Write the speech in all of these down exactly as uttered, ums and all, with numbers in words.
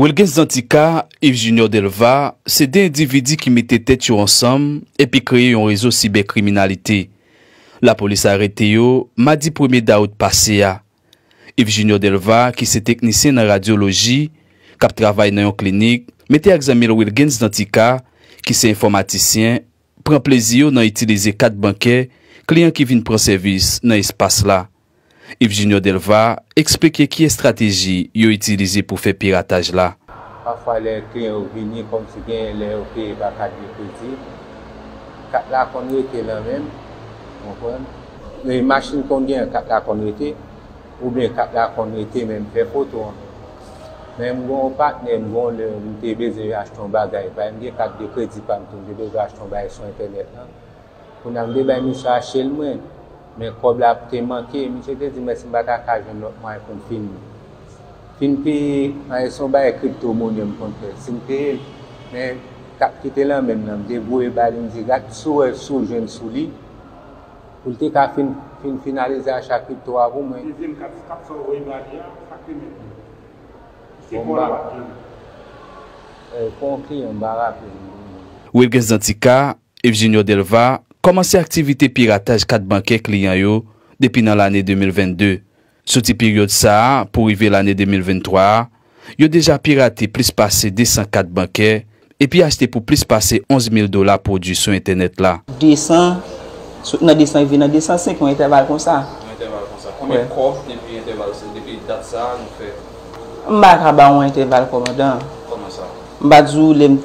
Wilgens Danticat, Yves Junior Delva, se de endividi ki mete tèt yo ansanm epi kreye yon rezo sibèkriminalite. Lapolis arete yo madi premye dawout pase a. Yves Junior Delva, ki se teknisyen nan radyoloji, k ap travay nan yon klinik, mete ak zanmi l Wilgens Danticat, ki se enfòmatisyen, pran plezi yo nan itilize kat bankè kliyan ki vin pran sèvis nan espas la. Yves Junior Delva eksplike ki estrateji yo itilize pou fè pirataj la. Pafwa, lè kliyan yo vini, kòmsi genyen lè yo peye pa kat de kredi, kat la konn rete nan men m, ou konprann? E machin konn genyen, kat la konn rete, oubyen kat la konn rete, men m fè foto an. Men m gen yon patnè, m gen yon lè, m te bezwen achte yon bagay, bay m gen kat de kredi pa m tou, m te bezwen achte yon bagay sou entènèt lan. Kounye a m te bay misye achte l mwen, men kòb la te manke, misye te di mwen si m pa ta ka jwenn lòt mwayen pou m fin, fin peye, an, se yon bagay kripto monnen m konn fè, si m peye l, men t ap kite l nan men m nan, m te voye ba li, m di gad si w wè, si w jwenn sou li, pou l te ka fin, fin finalize acha kripto a pou mwen. Dezyèm kat, kat sa w voye ba li a, sa k te mèt li? Se kò l w ap jwenn. Eh, pou yon kliyan, m pa raple m. Wilgens Danticat, Yves Junior Delva kòmanse aktivite pirataj kat bankè kliyan yo depi nan lane de mil vennde. Soti peryòd sa a pou rive lane de mil venntwa a, yo deja pirate plis pase de san kat bankè epi achte pou plis pase onz mil dola pwodui sou entènèt la. De san, sot nan de san rive nan de san senk, yon entèval konsa. Yon entèval konsa. Konbyen kòb depi entèval sa, depi dat sa a nou fè? M pa ka ba w yon entèval, kòmandan. Kòman sa? M pa di w lè m,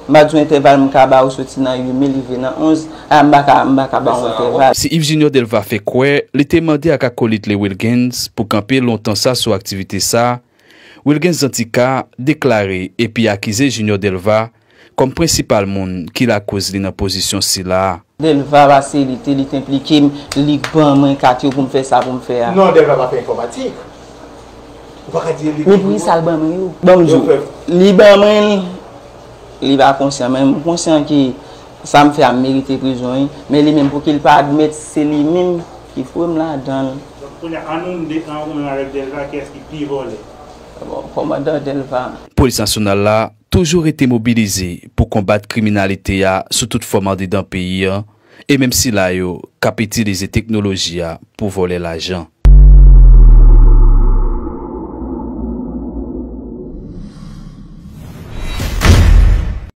m pa di w entèval m ka ba w soti nan uit mil rive nan onz, a, m pa ka, m pa ka ba w yon entèval. Si Yves Junior Delva fè kwè li te mande ak akolit li Wilgens pou kanpe lontan sa sou aktivite sa, Wilgens Danticat deklare epi akize Junior Delva kòm prensipal moun ki lakoz li nan pozisyon sila a. Delva pase li te, li te enplike m, li k ban mwen kat yo pou m fè sa pou m fè a. Non, Delva pa fè enfòmatik. Ou pa ka di li. Men poukisa l ban mwen yo? Ban m di w, li ban mwen l, li pa konsyan, men m konsyan ke sa m fè a m merite prizon wi, men li menm pouki l pa admèt se li menm ki foure m ladan l. Donk kounye a, an nou de, an ou menm avèk Delva, kiyès ki pi vòlè? Bon, kòmandan Delva. Polis nasyonal la toujou rete mobilize pou konbat kriminalite a sou tout fòm andedan peyi a, e menm sila yo k ap itilize teknoloji a pou vòlè lajan.